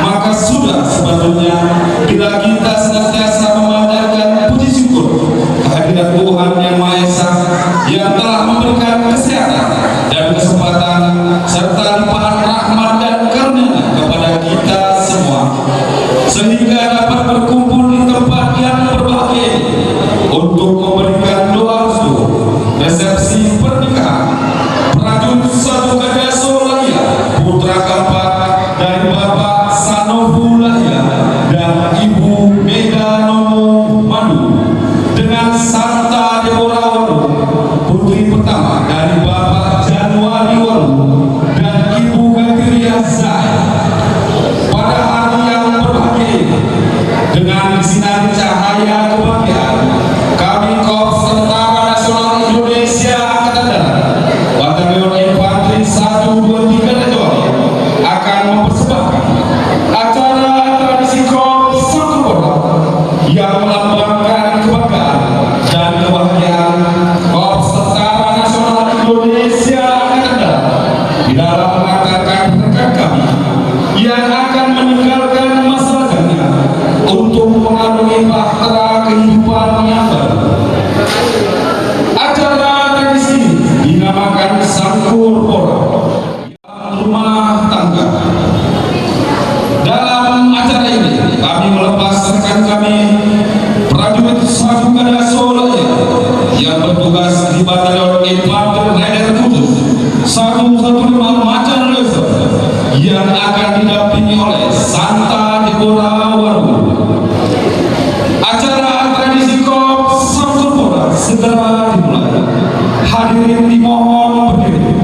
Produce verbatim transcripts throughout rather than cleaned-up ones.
Maka sudah sepatutnya bila kita senantiasa memanjatkan puji syukur kehadirat Tuhan Yang Maha Esa yang telah memberikan kesehatan dan kesempatan serta limpahan rahmat dan karunia-Nya kepada kita semua, sehingga dapat berkumpul di tempat yang berbahagia ini untuk memberikan doa restu resepsi pernikahan prajurit satu Gadaso Laia, putra keempat dari Bapak Sanofu Laia dan Ibu Mega Nomo Madu, dengan Santa Deborah Waru, putri pertama dari Bapak Januari Waru dan Ibu Gatiria Zaid. Pada hari yang berbahagia ini, dengan sinar cahaya kebahagiaan, kami Korps Tentara Nasional Indonesia Angkatan Darat, Batalion Infanteri satu dua tiga Raja Wali, akan mempersembahkan acara tradisi Korps Sangkur Pora yang melambangkan kebanggaan dan kebahagiaan Korps Tentara Nasional Indonesia Angkatan Darat di dalam mengantarkan rekan kami yang akan meninggalkan masa lajangnya untuk mengarungi bahtera kehidupan yang baru. Acara tradisi ini dinamakan Sangkur Pora. Rumah tangga. Dalam acara ini, kami melepas rekan kami, prajurit Satu Gadaso Laia, yang bertugas di Batalion Infanteri Raider Khusus satu satu lima Macan Resort, yang akan didampingi oleh Santa Deborah Waru. Acara tradisi Korps Sangkur Pora segera dimulai. Hadirin dimohon berdiri.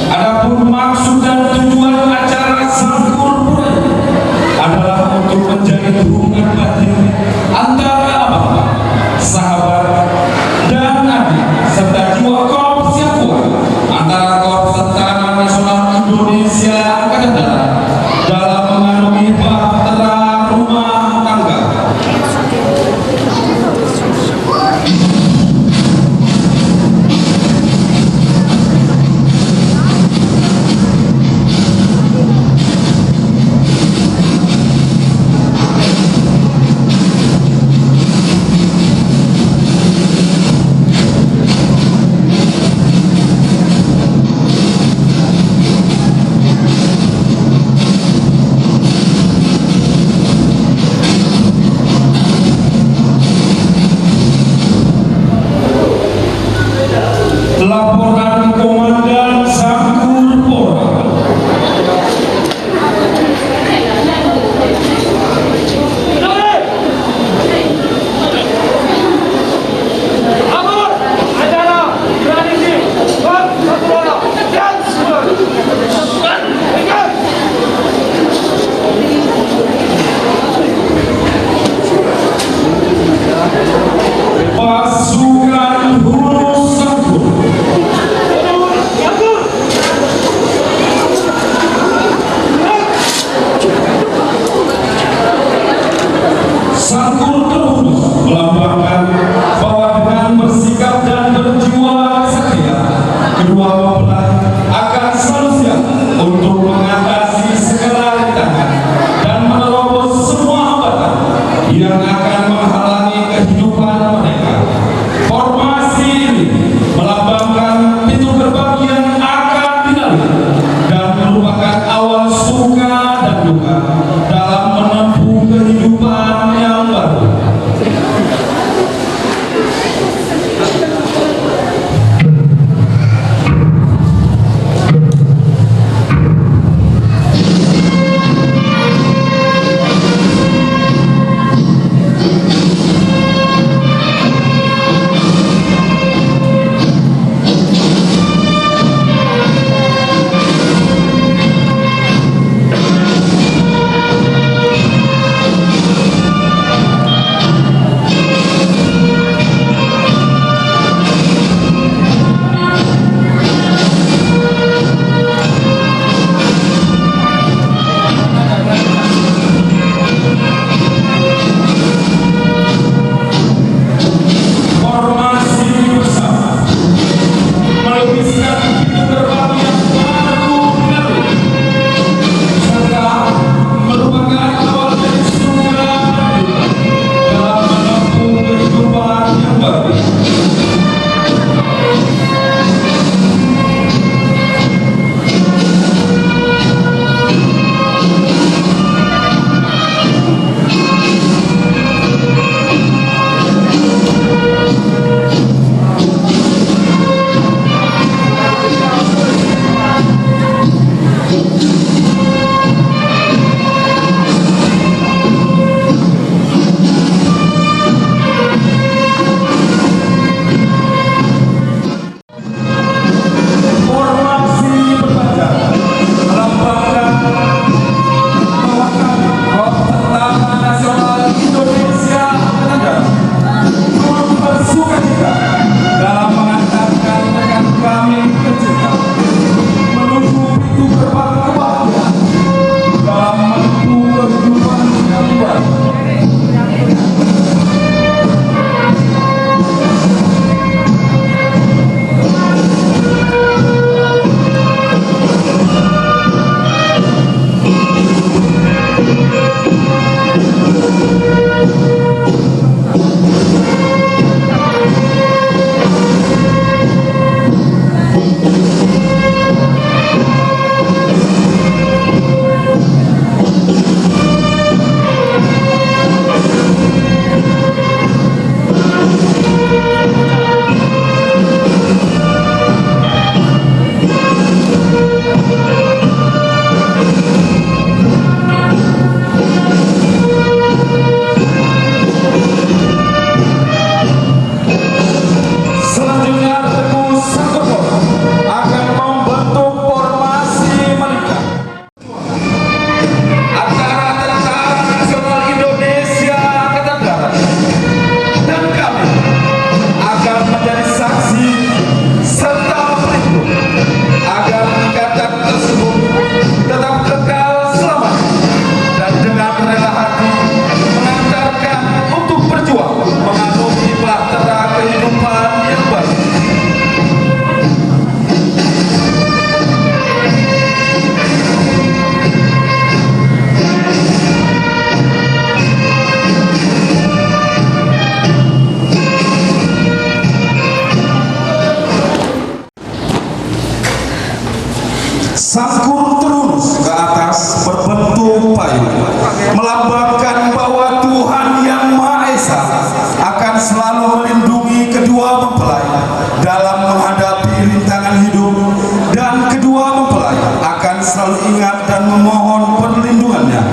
Adapun maksud dan tujuan acara Sangkur Pora ini adalah untuk menjalin hubungan batin antara abang, sahabat, dan adik, serta jiwa korps yang kuat antara Korps Tentara Nasional Indonesia Angkatan Darat dalam mengarungi bahtera rumah tangga. Laporan Komandan Sangkur Pora. Pasukan Hulu Sangkur. Sangkur terhunus melambangkan bahwa dengan bersikap dan berjiwa kesatria, kedua mempelai akan selalu siap untuk mengatasi segala rintangan dan menerobos semua hambatan yang akan menghalangi kehidupan mereka. Formasi ini melambangkan pintu gerbang yang akan dilalui dan merupakan awal suka dan duka dalam menempuh kehidupan yang baru. Menganut bahtera kehidupan yang baru. Sangkur terunus ke atas berbentuk payung, melambangkan bahwa Tuhan Yang Maha Esa akan selalu melindungi kedua mempelai dalam menghadapi rintangan hidup, dan kedua mempelai akan selalu ingat dan memohon perlindungannya.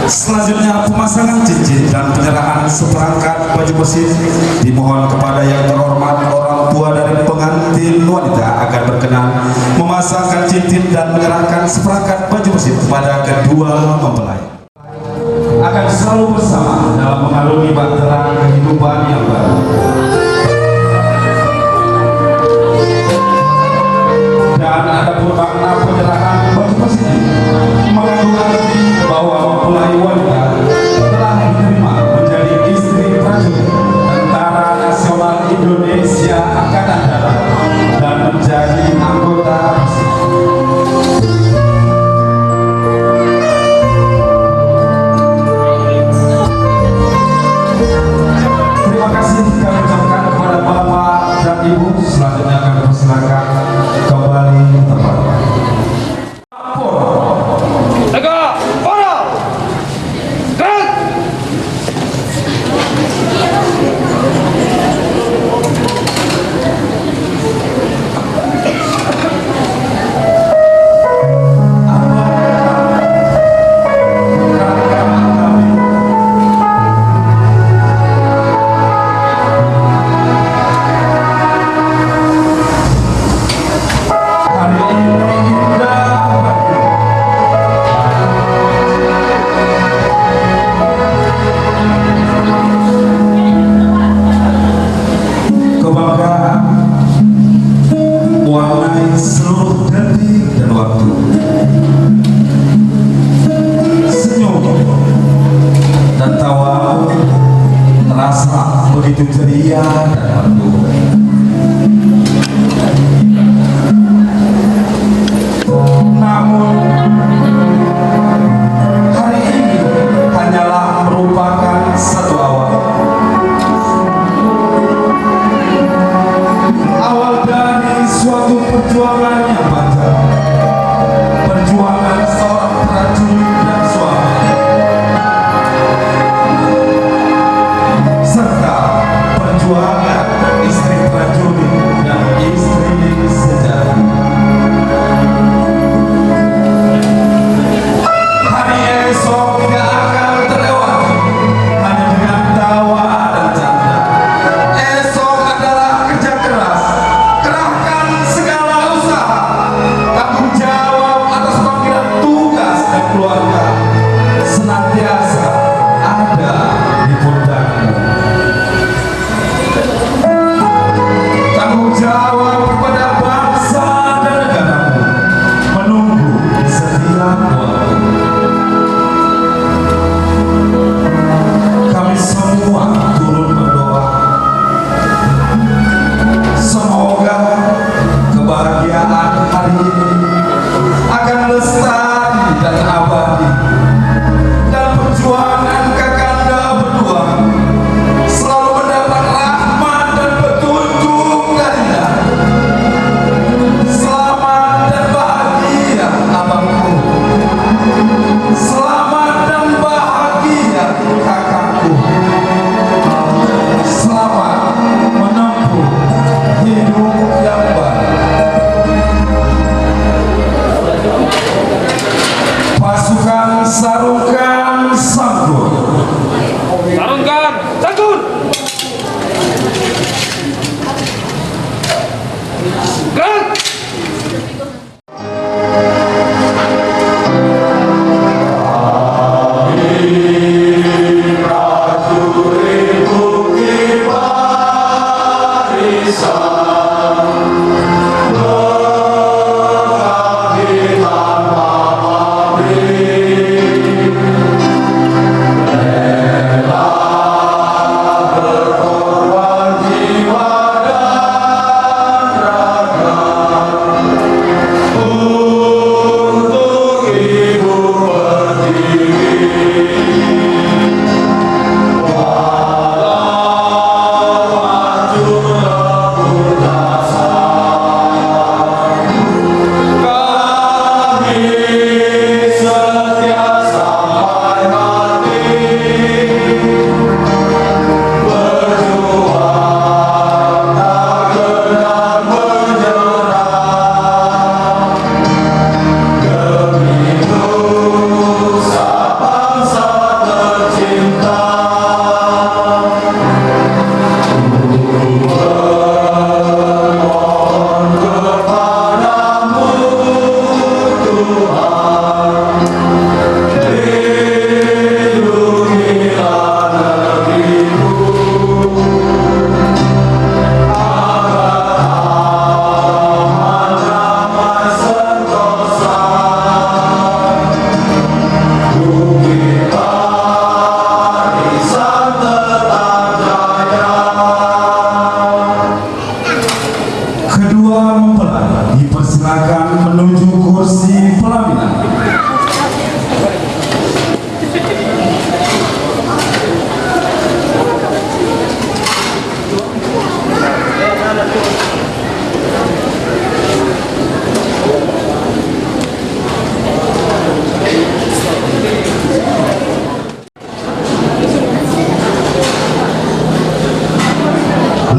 Selanjutnya, pemasangan cincin dan penyerahan seperangkat baju besi. Dimohon kepada yang terhormat orang tua dari pengantin wanita agar berkenan memasangkan cincin dan menyerahkan seperangkat baju besi kepada kedua mempelai. Akan selalu bersama dalam mengarungi bahtera kehidupan yang baru. Dan adapun makna penyerahan baju besi ini mengandung arti bahwa mempelai wanita telah diterima menjadi istri prajurit Tentara Nasional Indonesia Angkatan Darat dan menjadi anggota. Terima kasih kami ucapkan kepada Bapak dan Ibu. Selanjutnya kami persilakan kembali ke tempat. Tegak, para! Gerak! Hari ini indah. Kebanggaan mewarnai seluruh detik dan waktu. Senyum dan tawa terasa begitu ceria dan merdu. Namun, hari ini hanyalah merupakan satu awal. Awal dari suatu perjuangan yang panjang. Perjuangan seorang prajurit dan suami. Serta perjuangan istri prajurit dan istri sejati. Hari esok tidak akan terlewati hanya dengan tawa dan canda. Esok adalah kerja keras. Kerahkan segala usaha. Tanggung jawab atas panggilan tugas dan keluarga senantiasa ada di pundakmu. Tanggung jawab kepada bangsa dan negaramu menunggu di setiap waktu. Kami semua turut berdoa, semoga kebahagiaan hari ini akan lestari dan abadi, dan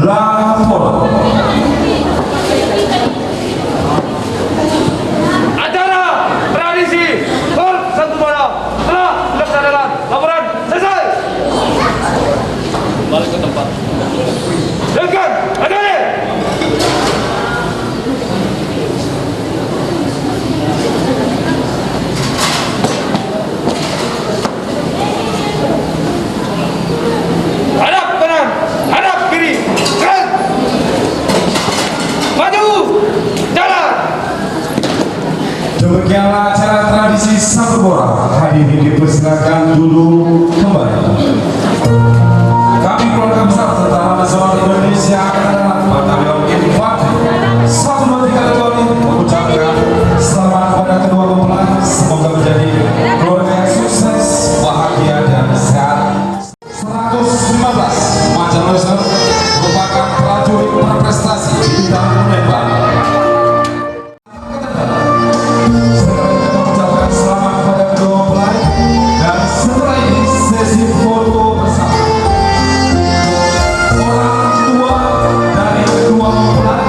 Laporan. Acara tradisi Korps Satubara telah dilaksanakan. Laporan selesai. Kembali ke tempat. Silakan, acara. Hadap kanan, hadap kiri, gerak. Maju, jalan. Demikianlah acara tradisi Satubara. Hadirin dipersilakan duduk kembali. Kami keluarga besar Tentara Nasional Indonesia Angkatan Darat Batalion Infanteri satu dua tiga Letkol mengucapkan selamat kepada kedua mempelai. Semoga menjadi keluarga yang sukses, bahagia, dan sehat. Seratus lima belas Macan Resort merupakan prajurit berprestasi di bidang menembak. Selamat kepada kedua mempelai. Dan setelah ini sesi foto bersama orang tua dari kedua mempelai.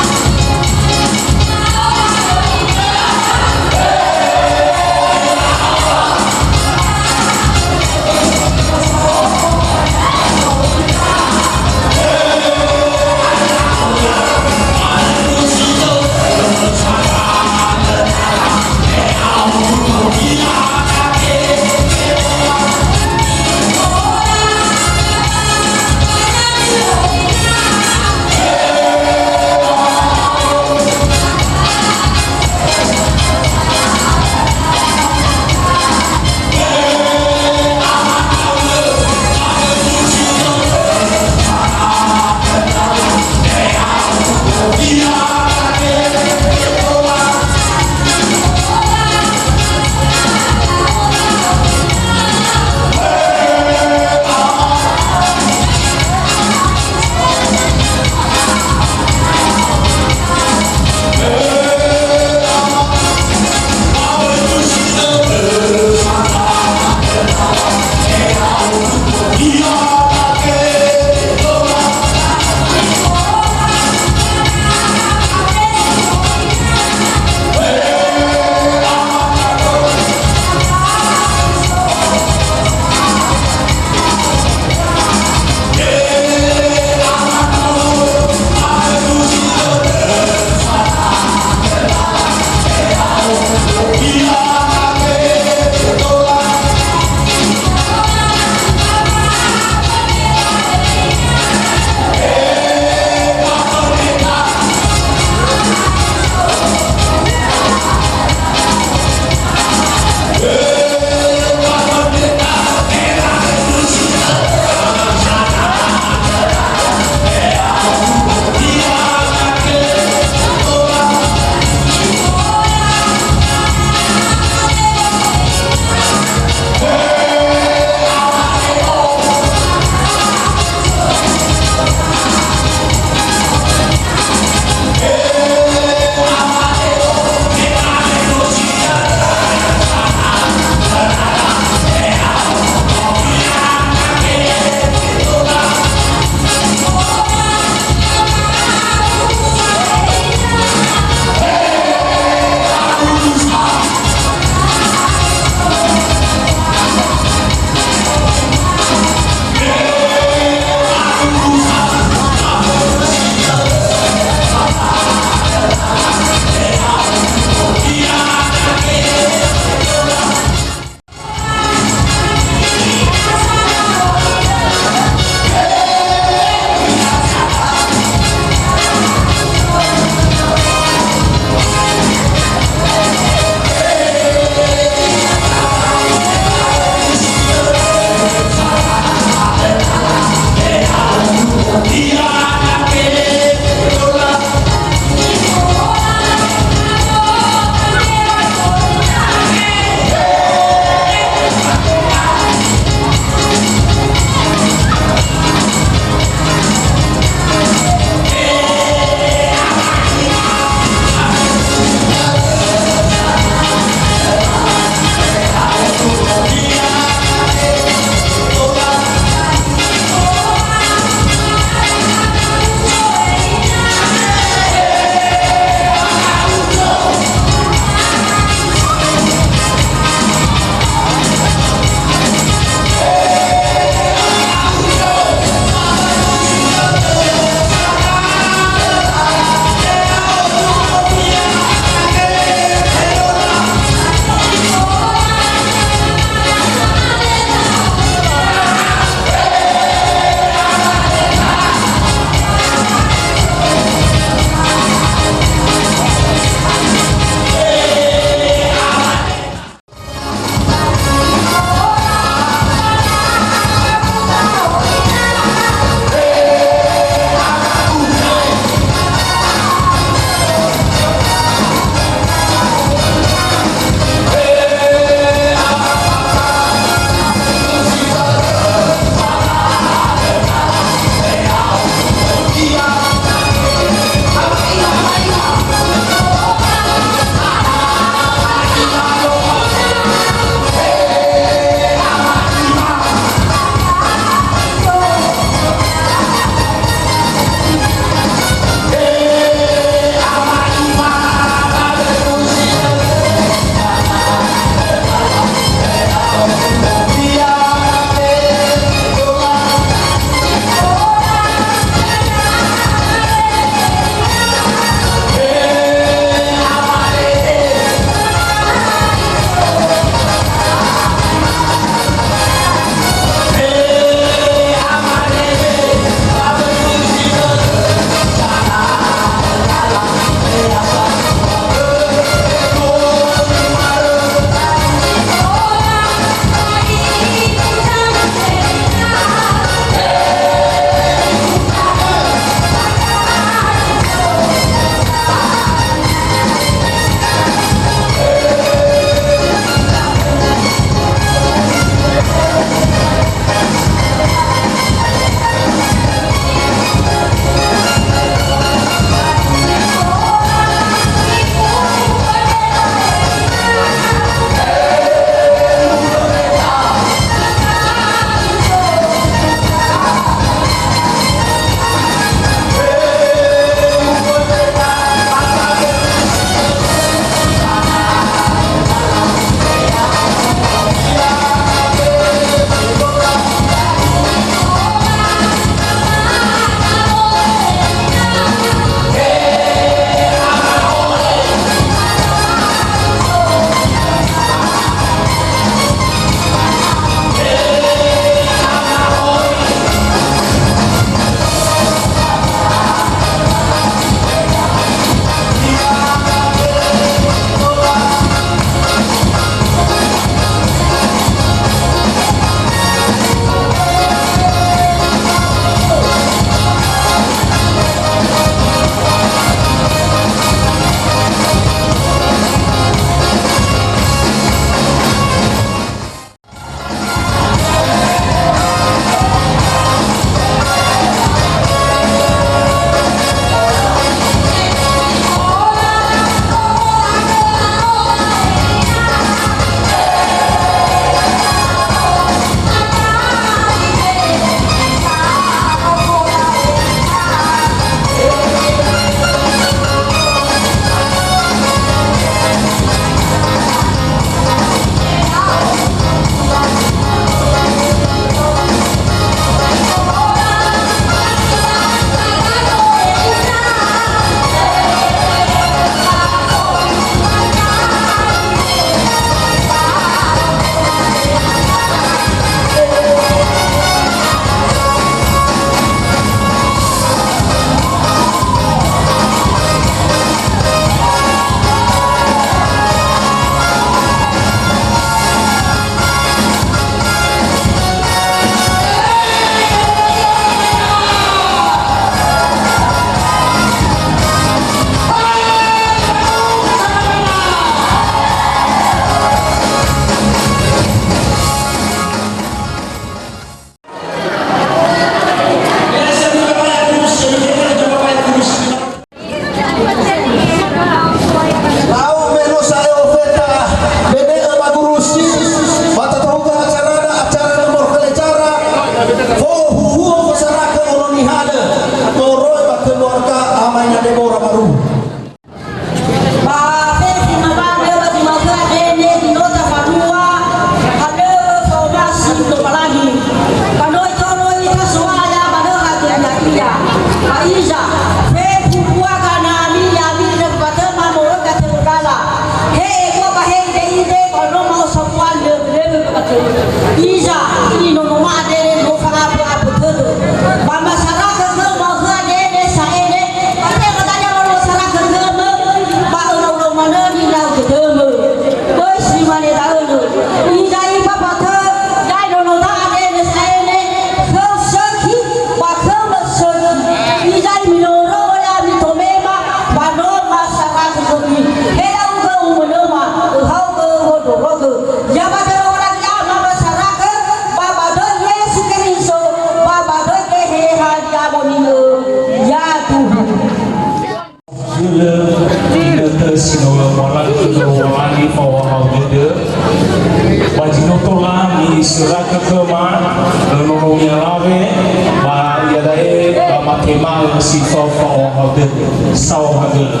Si fao-fao hadir, saohagölö.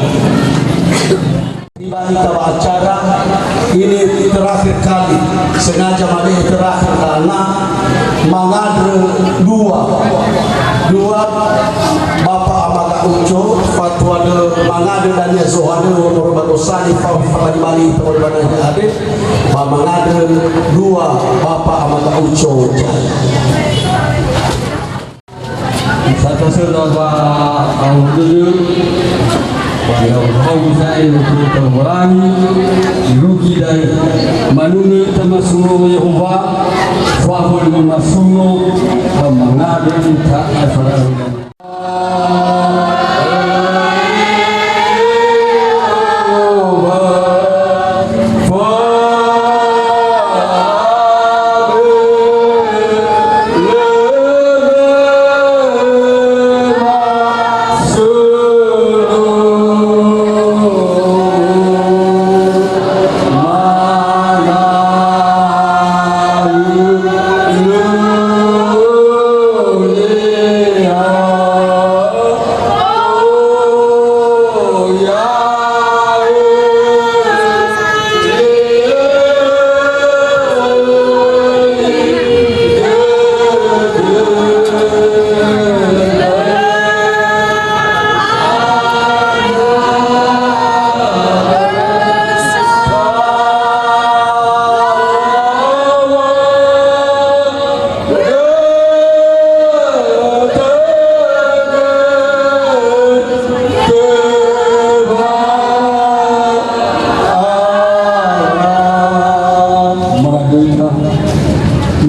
Tiba kita ba acara ini terakhir kali, sengaja mabe'e terakhir karena mangandrö dua, dua Bapa Amaga Uco, fatua dö mangandrö dania zohanö moroi ba dosani fao fabali-bali moroi ba nahia andre, ba mangandrö dua Bapa Amaga Uco. Satasöra ba au dödö, ba au sa'ae waktu tawarangi, irugi dai manunu ita masuno Yehowa, fahol masuno, ba mangandrö ita asara.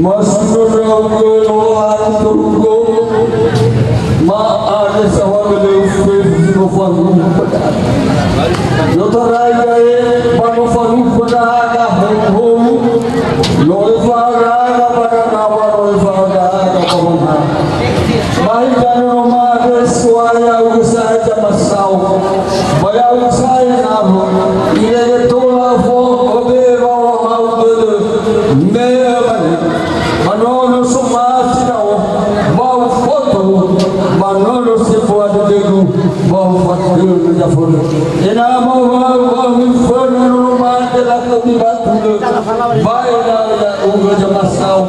Masuno ndra'ugö Lowalangi, ma'andrö saohagölö fefu zi no fahuku. No tarai da'e ba no fahuku ndra'aga hou-hou. No efa'aga ba ndra'aga, no efa'aga ba wangara. Ba hidanö no ma'andrö So'aya, ya'ugö sa'ae zamasao. Ba ya'ugö sa'ae naro. Irege tola fo obe wa'ohahau dödö. Me mane. Ba nono somasi ndra'o. Ba ufotu. Ba nono sefua dödögu. Ba ufatöna zaföna. Ena'ö ma'uwa'ö ba miföna nono mate lakhömi ba tulö. Ba ena'ö ya'ugö zamasao.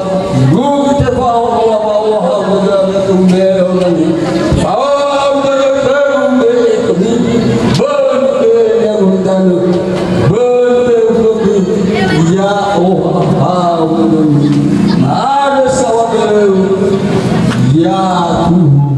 Dugi tefa'o'oa ba oha mudame tumbe onani. Fa'o'a mudame tumbe khömi. Böi mudame ulidanö. Böi mudame khömi. Ya'ohahau dödömi. Ma'andrö saohagölö. Ya Tuhan.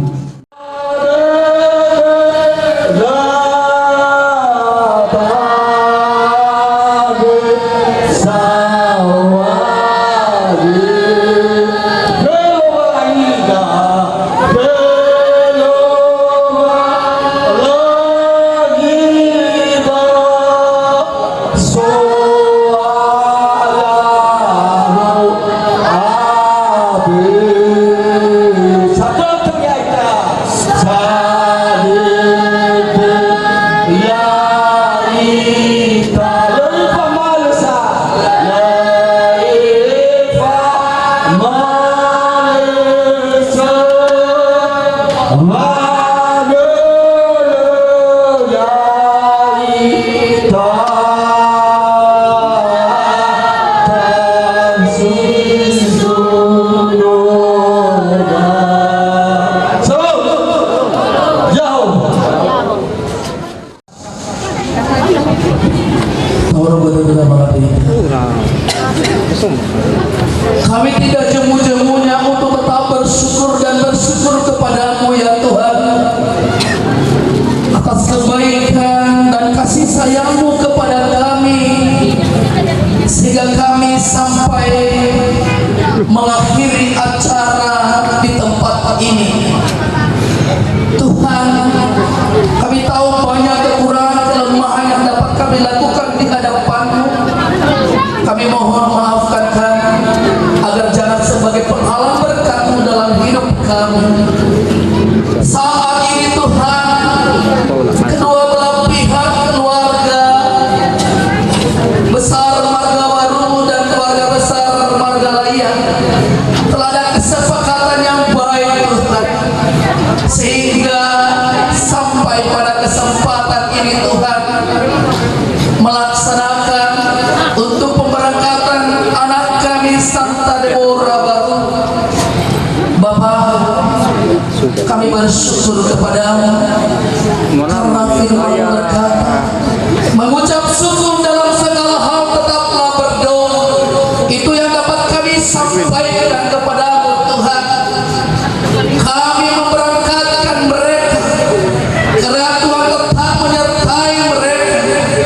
So'aya no abe. Sato to ya ita. Salete ya ita. Lö famalösa. Lö famalösa. Mangölö ya'ita. Tansi sunoda. Salam. Bersyukur kepadamu karena firman-Mu berkata, mengucap syukur dalam segala hal tetaplah berdoa. Itu yang dapat kami sampaikan kepadamu, Tuhan. Kami memberangkatkan mereka. Kiranya Tuhan tetap menyertai mereka.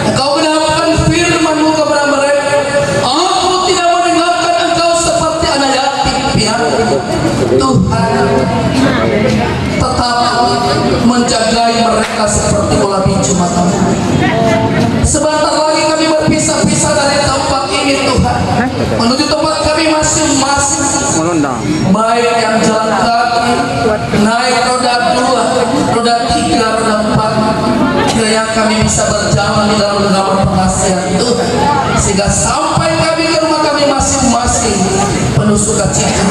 Engkau genapkan firman-Mu kepada mereka. Aku tidak meninggalkan engkau seperti anak yatim piatu. Tuhan, tetap menjagai mereka seperti bola bincu mata-Mu. Sebentar lagi kami berpisah-pisah dari tempat ini, Tuhan, menuju tempat kami masing-masing. Baik yang jalan kaki, naik roda dua, roda tiga, roda empat, kiranya kami bisa berjalan di dalam genggaman pengasihan Tuhan, sehingga sampai kami ke rumah kami masing-masing penuh sukacita,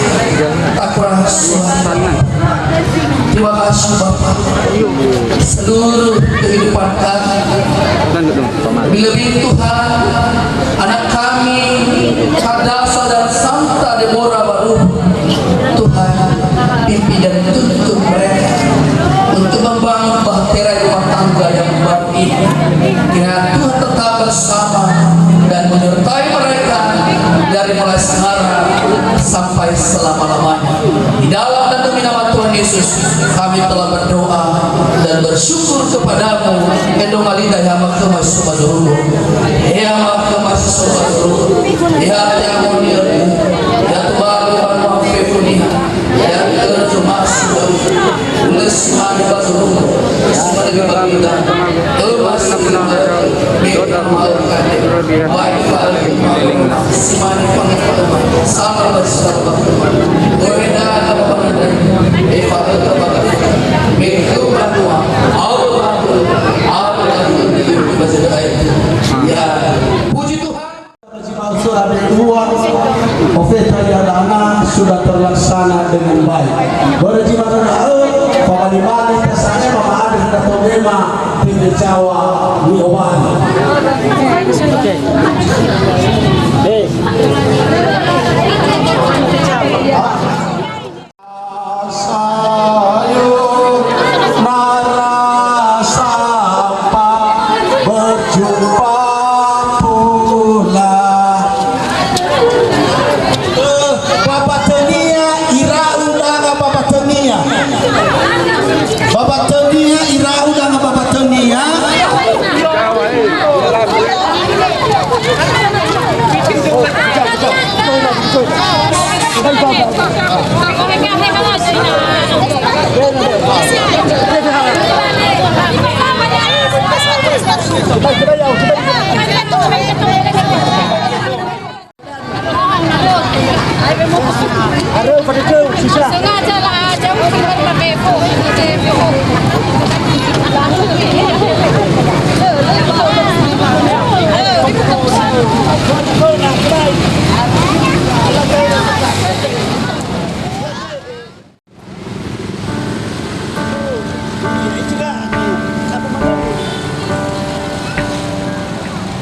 tak kurang suara. Terima kasih, Bapak. Seluruh kehidupan kami, lebih-lebih, Tuhan, anak kami, Hadassah dan Santa Deborah Baruhu, Tuhan, pimpin dan tuntun mereka untuk membangun bahtera rumah tangga yang baru. Kiranya Tuhan tetap bersama dan menyertai mereka dari mulai sekarang sampai selama-lamanya. Di dalam dan demi nama Tuhan Yesus, kami telah berdoa dan bersyukur kepada-Mu. Endong alida ya mahkamah sumaduru. Ya mahkamah sumaduru. Ya tiamonier. Ya tubalu manuang fefunia. Ya terjemah sudah. Uleh simani batu rumah, simani batu rumah. Emas simani batu rumah. Baik balik rumah. Simani pangkat rumah. Sama bersama rumah. Weda apa pangkat. Eva eta bakat. Minggu banua. Awal batu. Awal batu. Ya. Puji Tuhan. Bara zi ma'ökhö, ofeta ya'ia da'ana sudah terlaksana dengan baik. Bara zi ma'ökhö, fabali-bali tasa'ema ma'andrö khöda tondrema, tendecawa ni'owali. Oke. Hei. Sayur marasa pa berjumpa pula. Eh, Bapa Tönia, ira'u danga Bapa Tönia. Bapa Tönia, ira'u danga Bapa Tönia. Sengaja lah, jauh keluar lah, bebo.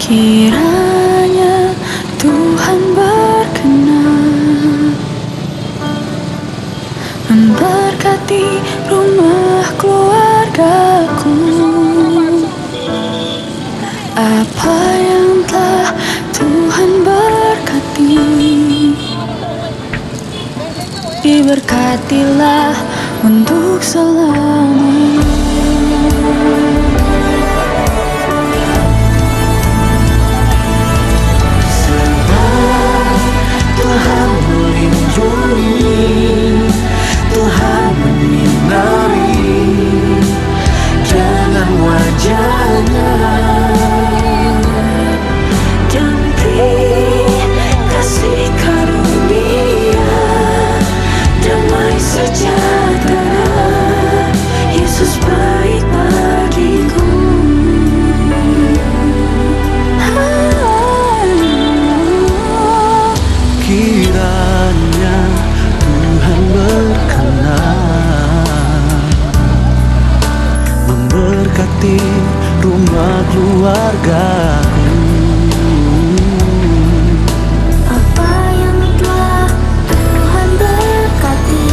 Kiranya Tuhan berkenan memberkati rumah keluargaku. Apa yang telah Tuhan berkati, diberkatilah untuk selamanya. Sebab Tuhan melindungi, Tuhan menyinari dengan wajah-Nya. Janji kasih karunia, damai sejahtera, Yesus baik bagiku. Kiranya Tuhan berkenan memberkati rumah keluargaku. Apa yang telah Tuhan berkati,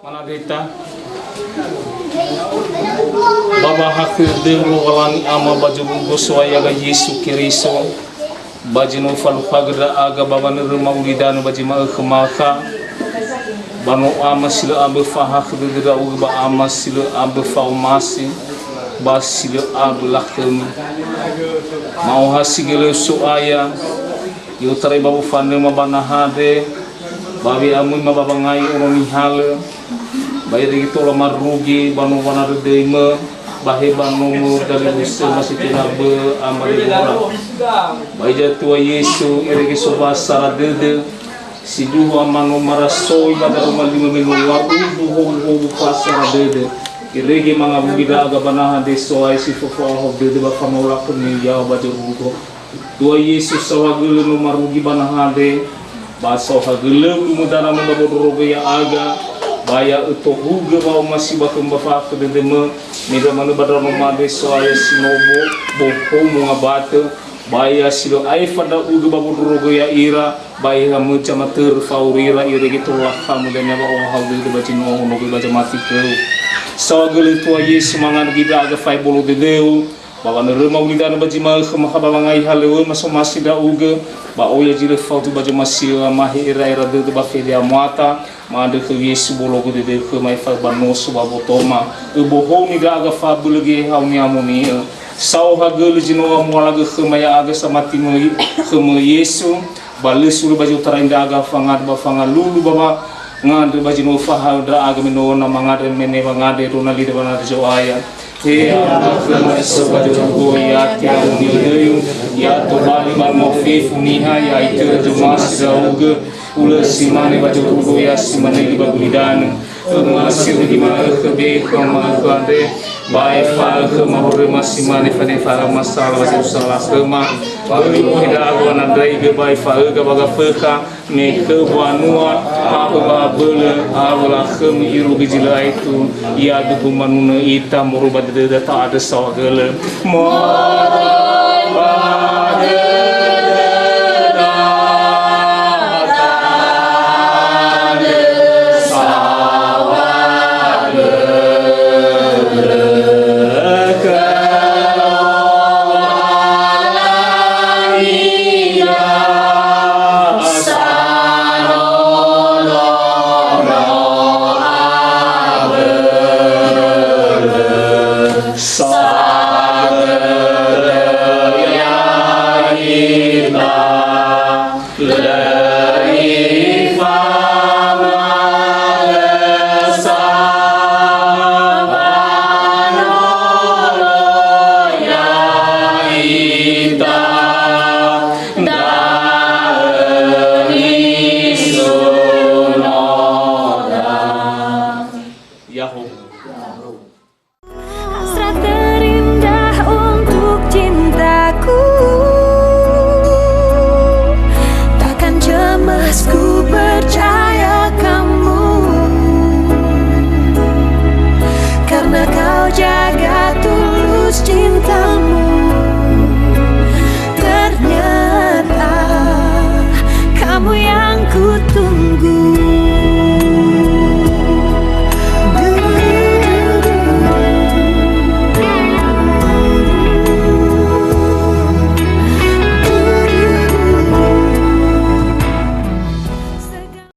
Manadeta. Ba wa'ahakhö dödöu Lowalangi Ama ba zorugo So'aya Yesu Keriso, ba zi no falukha ndra'aga ba wanöröma ulidanö ba zi ma'ökhö makha, ba no Ama si lö ambö fa'ahakhö dödö ndra'ugö ba Ama si lö ambö fa'omasi, ba si lö ambö lakhömi. Ma'ohasi gölö So'aya, i'otarai ba wofanöma ba naha andre, ba we'amöima ba wangai ono nihalö, ba irege tola marugi ba no wanandrödöimö, ba he ba nomö dalifusöma si tenga bö'ö Ama Debora. Ba hiza Tua Yesu, irege sowasa sara dödö, sindruhu Ama no marasoi ba daroma limö me no laruhu howuhowu fa'asara dödö. Irege mangawuli ndra'aga ba naha andre So'aya si fofo'aho dödö ba famaulakhömi yaŵa ba zorugo. Tua Yesu, saohagölö no marugi ba naha andre, ba saohagölö umödanamö ba wondrorogö ya'aga, ba ya ötohugö wa'omasi ba khömö ba fa'ahakhö dödömö, me ndra'aga manö ba ndra'aga no mande So'aya si no bo-, bohou mongabatö, ba ya si lö aefa ndra'ugö ba wondrorogö ya'ira, ba eheamö zamatörö fa'auri ira irege tola lakhamö dania ba ohahau dödö ba zi no honogö ba zamati khöu. Saohagölö Tua Yesu mangandrö ndra'aga fa'ebolo dödöu, ba wanöröma ulidanö ba zi ma'ökhö makha ba wangai halöŵöma somasi ndra'ugö, ba oya zi lö faudu ba zomasi'ö amahe era'era dödö ba fede amuata, ma'andrö khöu Yesu bologö dödöu khöma efa'ö ba noso ba wotoma, öbohouni ndra'aga fa'abölö geheha ni'amoni'ö. Saohagölö zi no amualagö khöma ya'aga samati möi khömö Yesu, ba lö sulö ba zi otarai ndra'aga fangandrö ba fangalulu ba wangandrö ba zi no fahaö ndra'aga me no na mangandrö me ne wangandrö ndrona lide wanandrö Zo'aya. He Ama khöma si so ba zorugo, ya'ati awö ni'ödöi-U, ya tobali ba nomo fefu niha, ya'itö zomasi ndra'ugö, hulö si mane ba zorugo, ya si mane li ba gulidanö. Ömasi zi ma'ökhö be khöu ma'ökhö andre, ba efa'ö khöma horöma si mane fanefa'ö masala ba zi usala khöma, ba öi ndra'aga wanandraigö ba efa'öga ba gafökha, me khöu mbanua, awö ba abölö, awö lakhömi irugi zi lö aetu, ya duhu manunö ita moroi ba dödöda ta'andrö saohagölö. Mara